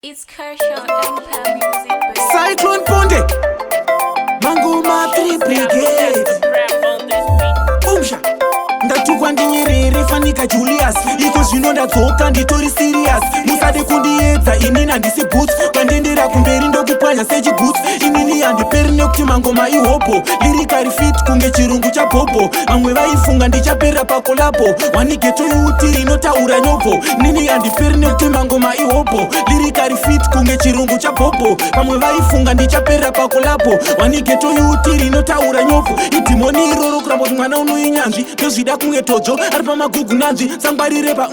It's Kershaw Empire Music, baby. Cyclone Ponde, Mangoma 3 Brigade. Umsha, ndatukwa ndinyerere fanika Julius. Iko zvino ndadzoka, nditori serious. Musade kundiedza, inini handisi boots. Kwandendera kumberi ndokupwanya sechigutsu. Inini handiperi nekuti mangoma ihobho. Lyrically fit kunge chirungu chabhobho. Vamwe vaifunga ndichaperera pacollabo. One ghetto youth rinotaura nyobvo. Nini handiperi nekuti mangoma ihobho. Lyrically fit kunge chirungu chabhobho. Vamwe vaifunga ndichaperera pacollabo. One ghetto youth rinotaura nyobvo. Idhimoni iroro kuramba kuti mwana unoinyanzvi. Ndozvida kunge todzvo ari pamagugu nanzvi. Sangwarire pa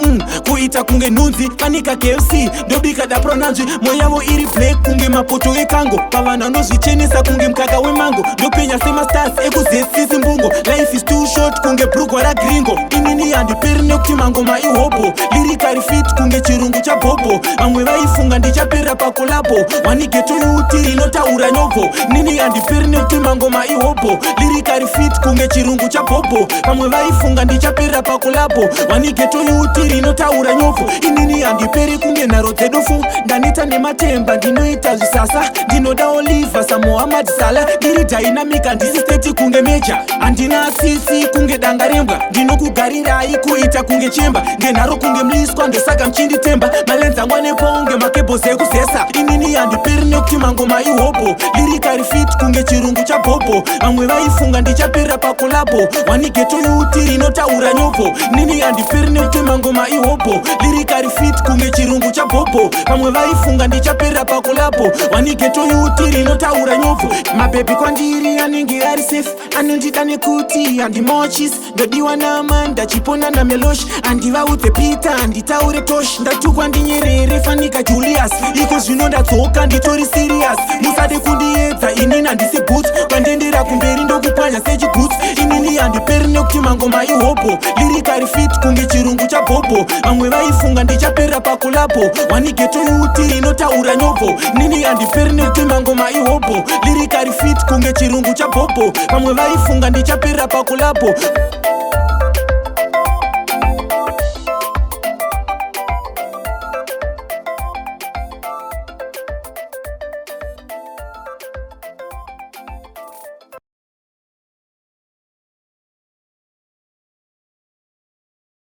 kuita kunge nhunzi. Fanika KFC, ndobika dapro nanzvi. Moyo yavo iri black kunge mapoto ekango. Pavanhu anozvichenesa kunge mukaka wemango. Ndopenya semastars ekuzesisi mbungo. Life is too short kunge brugwa ragringo. Inini handiperi nekuti mangoma ihobho. Lyrically fit kunge chirungu chabhobho. Vamwe vaifunga ndichaperera pacollabo. One ghetto youth rinotaura nyobvo. Nini handiperi nekuti mangoma ihobho. Lyrically fit kunge chirungu chabhobho. Vamwe vaifunga ndichaperera pacollabo. One ghetto youth rinotaura nyobvo. Inini handiperi kunge nharo dzedofu. Ndaneta nematemba, ndinoita zvisasa. Ndinoda Oliver saMohamad Salah. Ndiri dynamic, handisi steady kunge meja. Handina tsitsi kunge danga rembwa. Ndinokugarirai kuita kunge chemba. Ngenharo kunge mliswa, ndosaka muchinditemba. Malenzi angu aneponge makebhozi ekuzesa. Inini handiperi nekuti mangoma ihobho. Lyrically fit kunge chirungu chabhobho. Vamwe vaifunga ndichaperera pacollabo. One ghetto youth rinotaura nyobvo. Nini handiperi nekuti mangoma ihobho. Lyrically fit kunge chirungu chabhobho. Vamwe vaifunga ndichaperera pacollabo. One ghetto youth rinotaura nyobvo. Mabhebhi kwandiri anenge ari safe. Anondida nekuti handimochis. Ndodiwa namanda chipona namelosh. Handivaudze Peter, handitaure tosh. Ndatukwa ndinyerere fanika Julius. Iko zvino ndadzoka, nditori serious. Musade kundiedza, inini handisi boots. Kwandendera kumberi ndokupwanya sechigutsu. Inini handiperi nekuti mangoma ihobho. Lyrically fit kunge chirungu chabhobho. Vamwe vaifunga ndichaperera pacollabo. One ghetto youth rinotaura nyobvo. Nini handiperi nekuti mangoma ihobho. Lyrically fit kunge chirungu chabhobho. Vamwe vaifunga ndichaperera pacollabo.